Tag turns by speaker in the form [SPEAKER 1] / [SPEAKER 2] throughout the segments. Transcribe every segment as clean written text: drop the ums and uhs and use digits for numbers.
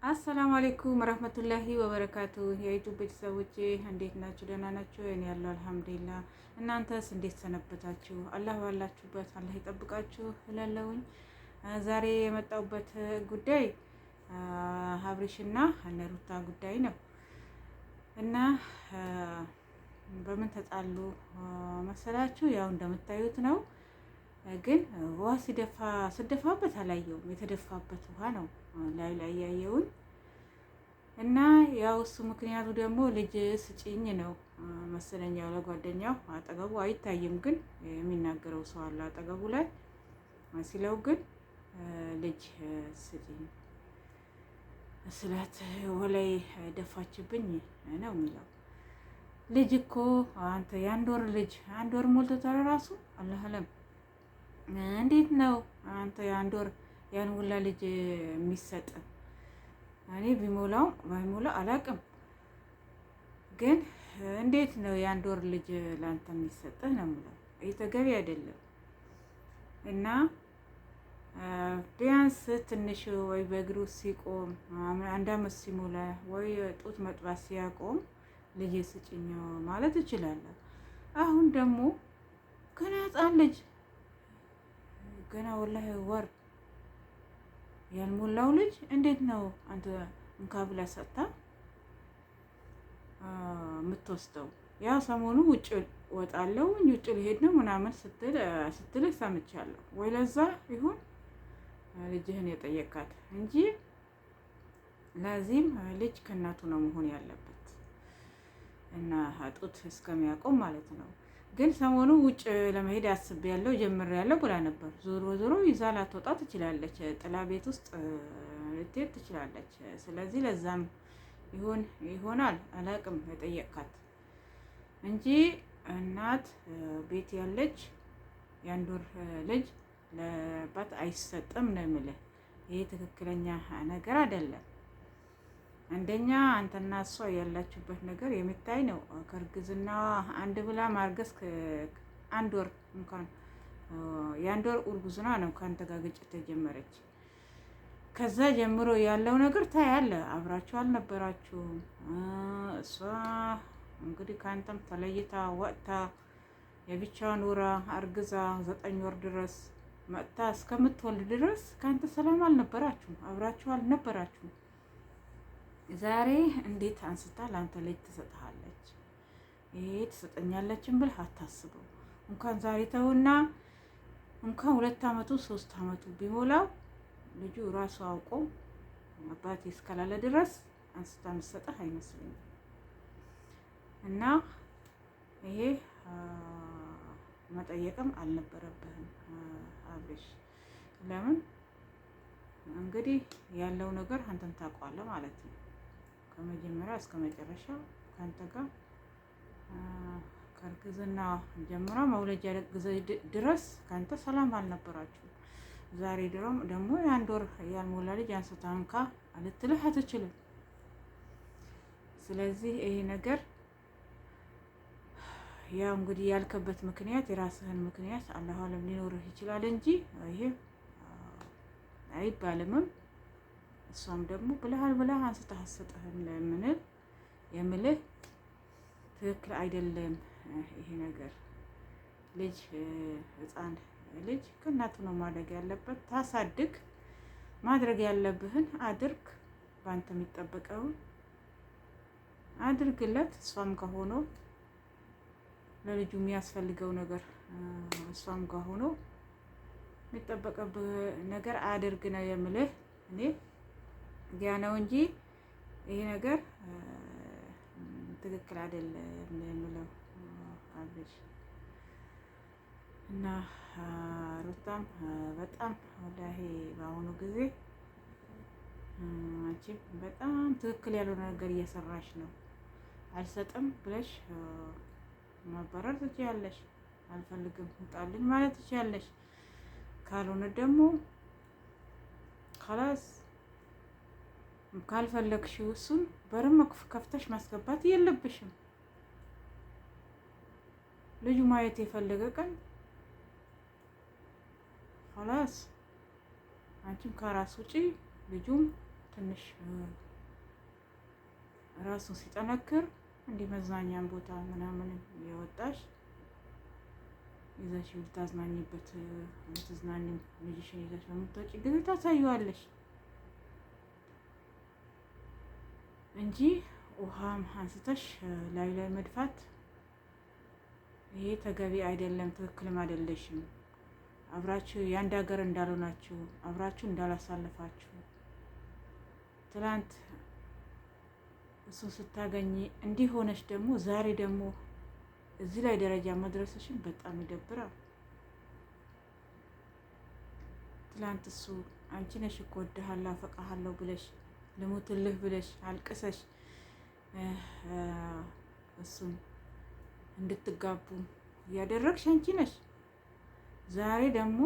[SPEAKER 1] السلام عليكم ورحمة الله وبركاته። የ YouTube ቤተሰቦቼ እንዴት ናችሁ? ደህና ናችሁ? እኔ ያለው አልሐምዱሊላህ። እናንተስ እንዴት ሰነበታችሁ? አላህ ባላችሁበት አላህ ይጠብቃችሁ እላለሁኝ። ዛሬ የመጣሁበት ጉዳይ አብርሽና እነ ሩታ ጉዳይ ነው እና በምን ተጣሉ መሰላችሁ? ያው እንደምታዩት ነው። ግን ውሃ ሲደፋ ስደፋበት አላየውም። የተደፋበት ውሃ ነው ላይ ላይ ያየውን እና ያው እሱ ምክንያቱ ደግሞ ልጅ ስጭኝ ነው መሰለኝ። ያው ለጓደኛው አጠገቡ አይታይም፣ ግን የሚናገረው ሰው አለ አጠገቡ ላይ ሲለው ግን ልጅ ስጭኝ ስላት ወላይ ደፋችብኝ ነው የሚለው። ልጅ እኮ አንተ የአንድ ወር ልጅ አንድ ወር ሞልቶታል ራሱ አላህ አለም። እንዴት ነው አንተ የአንድ ወር ያን ሁላ ልጅ የሚሰጥ? እኔ ቢሞላው ባይሞላው አላውቅም፣ ግን እንዴት ነው የአንድ ወር ልጅ ለአንተ የሚሰጥህ ነው የምለው። ይህ ተገቢ አይደለም እና ቢያንስ ትንሽ ወይ በእግሩ ሲቆም አንድ አመት ሲሞላ ወይ ጡት መጥባት ሲያቆም ልጅ ስጭኝ ማለት እችላለሁ። አሁን ደግሞ ገና ሕፃን ልጅ ገና ወላሂ ወር ያልሞላው ልጅ እንዴት ነው አንተ እንካ ብላ ሰጥታ የምትወስደው? ያ ሰሞኑ ውጭ ወጣለሁ ውጭ ልሄድ ነው ምናምን ስትል ሰምቻለሁ። ወይ ለዛ ይሁን ልጅህን የጠየካት እንጂ ለዚህም ልጅ ከእናቱ ነው መሆን ያለበት እና ጡት እስከሚያቆም ማለት ነው። ግን ሰሞኑ ውጭ ለመሄድ አስቤያለሁ ጀምሬያለሁ ብላ ነበር። ዞሮ ዞሮ ይዛ ላትወጣ ትችላለች፣ ጥላ ቤት ውስጥ ልትሄድ ትችላለች። ስለዚህ ለዛም ይሆን ይሆናል አላቅም የጠየቅካት እንጂ እናት ቤት ያለች የአንድ ወር ልጅ ለአባት አይሰጥም ነው የምልህ። ይሄ ትክክለኛ ነገር አይደለም። አንደኛ አንተና እሷ ያላችሁበት ነገር የሚታይ ነው። ከእርግዝና አንድ ብላ ማርገዝ አንድ ወር እንኳን የአንድ ወር እርጉዝና ነው ከአንተ ጋር ግጭት ተጀመረች። ከዛ ጀምሮ ያለው ነገር ታያለ። አብራችሁ አልነበራችሁም። እሷ እንግዲህ ከአንተም ተለይታ ወጥታ የብቻዋን ኑራ አርግዛ 9 ወር ድረስ መጥታ እስከምትወልድ ድረስ ከአንተ ሰላም አልነበራችሁም፣ አብራችሁ አልነበራችሁም። ዛሬ እንዴት አንስታ ለአንተ ልጅ ትሰጥሃለች? ይሄ ትሰጠኛለችን ብለህ አታስበው። እንኳን ዛሬ ተውና እንኳን 2 አመቱ 3 አመቱ ቢሞላው ልጁ ራሱ አውቆ አባቴ እስካላለ ድረስ አንስታ የምትሰጥህ አይመስለኝም። እና ይሄ መጠየቅም አልነበረብህም አብርሽ። ለምን እንግዲህ ያለው ነገር አንተም ታውቀዋለህ ማለት ነው። ከመጀመሪያ እስከ መጨረሻ ከአንተ ጋር ከእርግዝና ጀምራ መውለጃ ጊዜ ድረስ ከአንተ ሰላም አልነበራችሁም። ዛሬ ድሮም ደግሞ የአንድ ወር ያልሞላ ልጅ አንስታ እንካ ልትልህ አትችልም። ስለዚህ ይሄ ነገር ያው እንግዲህ ያልከበት ምክንያት የራስህን ምክንያት አላሁ አለም ሊኖርህ ይችላል እንጂ ይሄ አይባልምም። እሷም ደግሞ ብለሃል ብለህ አንስተህ አትሰጥህም ለምንል የምልህ ትክክል አይደለም። ይሄ ነገር ልጅ ህፃን ልጅ ከእናቱ ነው ማደግ ያለበት። ታሳድግ፣ ማድረግ ያለብህን አድርግ፣ በአንተ የሚጠበቀውን አድርግለት። እሷም ከሆኖ ለልጁ የሚያስፈልገው ነገር እሷም ጋር ሆኖ የሚጠበቅብህ ነገር አድርግ ነው የምልህ እኔ ያ ነው እንጂ ይሄ ነገር ትክክል አይደለም የምለው አብርሽ እና ሩታም በጣም ወላሂ በአሁኑ ጊዜ አንቺም በጣም ትክክል ያልሆነ ነገር እየሰራሽ ነው። አልሰጥም ብለሽ ማባረር ትችያለሽ። አልፈልግም ውጣልኝ ማለት ትችያለሽ። ካልሆነ ደግሞ ከላስ ካልፈለግሽው እሱን በርም ከፍተሽ ማስገባት የለብሽም። ልጁ ማየት የፈለገ ቀን ኸላስ አንቺም ከራስ ውጪ ልጁም ትንሽ ራሱ ሲጠነክር እንዲህ መዝናኛን ቦታ ምናምን የወጣሽ ይዘሽ ልታዝናኝበት ልትዝናኝ ልጅሽን ይዘሽ በምትወጪ ጊዜ ታሳየዋለሽ እንጂ ውሃም አንስተሽ ላዩ ላይ መድፋት ይሄ ተገቢ አይደለም፣ ትክክልም አይደለሽም። አብራችሁ የአንድ ሀገር እንዳልሆናችሁ፣ አብራችሁ እንዳላሳለፋችሁ፣ ትላንት እሱን ስታገኝ እንዲህ ሆነች፣ ደግሞ ዛሬ ደግሞ እዚህ ላይ ደረጃ መድረስሽን በጣም ይደብራል። ትላንት እሱ አንቺ ነሽ እኮ እወድሃለሁ አፈቅርሃለሁ ብለሽ ልሙትልህ ብለሽ አልቅሰሽ እሱን እንድትጋቡ እያደረግሽ አንቺ ነሽ። ዛሬ ደግሞ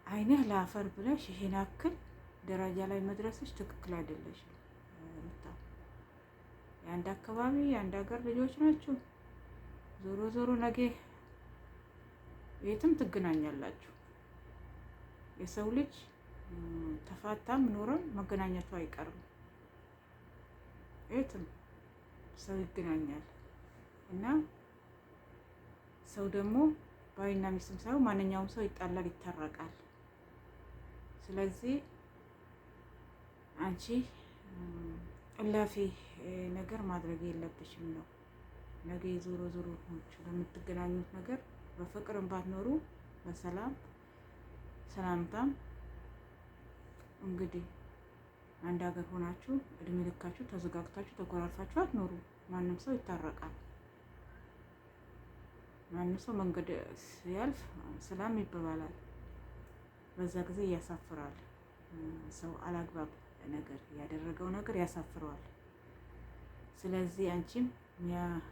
[SPEAKER 1] ዓይንህ ለአፈር ብለሽ ይሄን አክል ደረጃ ላይ መድረስሽ ትክክል አይደለሽም ሩታ። የአንድ አካባቢ የአንድ ሀገር ልጆች ናችሁ። ዞሮ ዞሮ ነገ የትም ትገናኛላችሁ። የሰው ልጅ ተፋታም ኖረም መገናኘቱ አይቀርም። የትም ሰው ይገናኛል እና ሰው ደግሞ ባልና ሚስትም ሳይሆን ማንኛውም ሰው ይጣላል፣ ይታረቃል። ስለዚህ አንቺ እላፊ ነገር ማድረግ የለብሽም ነው። ነገ ዞሮ ዞሮ ለምትገናኙት ነገር በፍቅርም ባትኖሩ በሰላም ሰላምታም እንግዲህ አንድ ሀገር ሆናችሁ እድሜ ልካችሁ ተዘጋግታችሁ ተኮራርፋችሁ አትኖሩ። ማንም ሰው ይታረቃል። ማንም ሰው መንገድ ሲያልፍ ሰላም ይባባላል። በዛ ጊዜ ያሳፍራል። ሰው አላግባብ ነገር ያደረገው ነገር ያሳፍረዋል። ስለዚህ አንቺም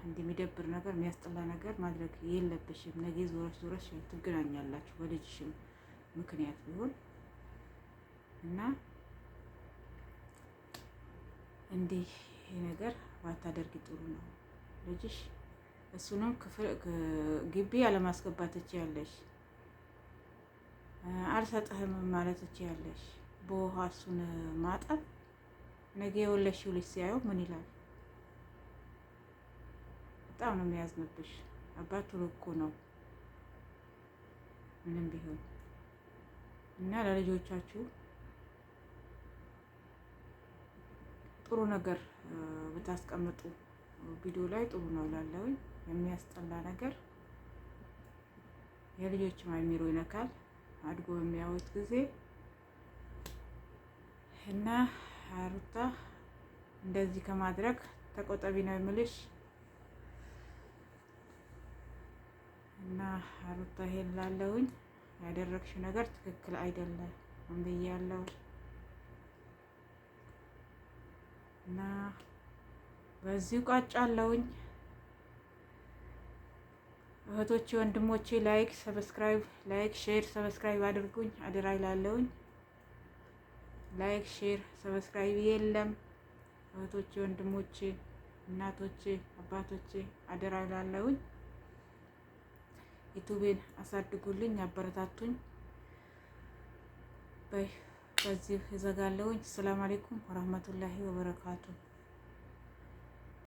[SPEAKER 1] እንደሚደብር ነገር የሚያስጠላ ነገር ማድረግ የለብሽም። ነገ ዞረሽ ዞረሽ ትገናኛላችሁ በልጅሽም ምክንያት ቢሆን እና እንዲህ ነገር ባታደርጊ ጥሩ ነው። ልጅሽ እሱንም ክፍል ግቢ ያለማስገባት ትችያለሽ። አልሰጥህም ማለት ትችያለሽ። በውሃ እሱን ማጠብ ነገ የወለድሽው ልጅ ሲያየው ምን ይላል? በጣም ነው የሚያዝንብሽ። አባቱ እኮ ነው ምንም ቢሆን እና ለልጆቻችሁ ጥሩ ነገር ብታስቀምጡ ቪዲዮ ላይ ጥሩ ነው እላለሁኝ። የሚያስጠላ ነገር የልጆችም አእምሮ ይነካል አድጎ በሚያዩት ጊዜ እና ሩታ እንደዚህ ከማድረግ ተቆጠቢ ነው የምልሽ። እና ሩታ ይሄን ላለሁኝ ያደረግሽው ነገር ትክክል አይደለም ብያለሁ። እና በዚሁ ቋጫለሁኝ። እህቶቼ ወንድሞቼ፣ like subscribe፣ like share subscribe አድርጉኝ አደራ ይላለሁኝ። Like share subscribe የለም። እህቶቼ ወንድሞቼ፣ እናቶቼ አባቶቼ አደራ ይላለሁኝ። ዩቱቤን አሳድጉልኝ፣ አበረታቱኝ። በዚህ እዘጋለሁኝ። ሰላም አለይኩም ወራህመቱላሂ ወበረካቱ።